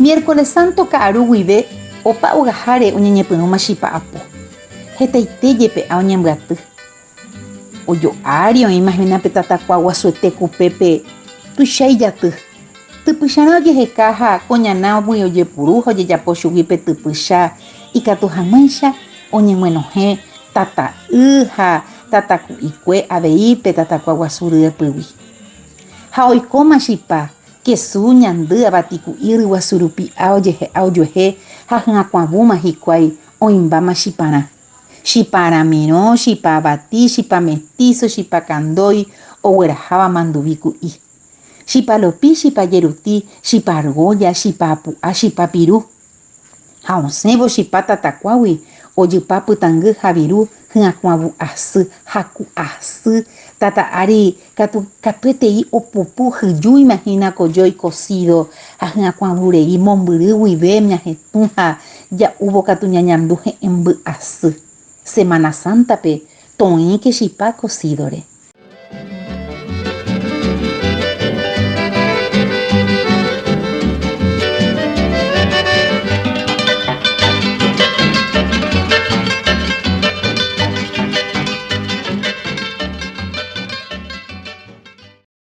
Miércoles Santo ka'aru guive opa ogaháre oñeñepyrũma chipa apo. Hetaite jepe'a oñembyaty. Ojo'ári oĩma hína pe tatakua guasuete kupépe tuicha ijaty. Typycharã ojeheka ha ko ñanágui ojepuru ha ojejapo chugui pe typycha ikatu hag̃uáicha oñeguenohẽ tata'y ha tataku'ikue avei pe tatakua guasu ryepýgui. Ha oikóma chipa, kesu, ñandy, avatiku'i, ryguasu rupi'a ojehe'a ojuehe ha hyakuãvúma hikuái oĩmbáma chiparã. Chipa aramirõ, chipa avati, chipa mestizo, chipa kandói ogueraháva manduvi ku'i. Chipa lopi, chipa jeruti, chipa argolla, chipa apu'a, chipa piru. Ha osẽvo chipa tatakuágui ojypa pytãngy ha viru hyakuãvu asy, haku asy, tata ári katu katuetei opupu hyjúima hína kojói kosído ha hyakuãvu rei mombyry guive ñahetũ ha ja'úvo katu ñañandu he'ẽmby asy. Semana Sántape toĩke chipa kosídore.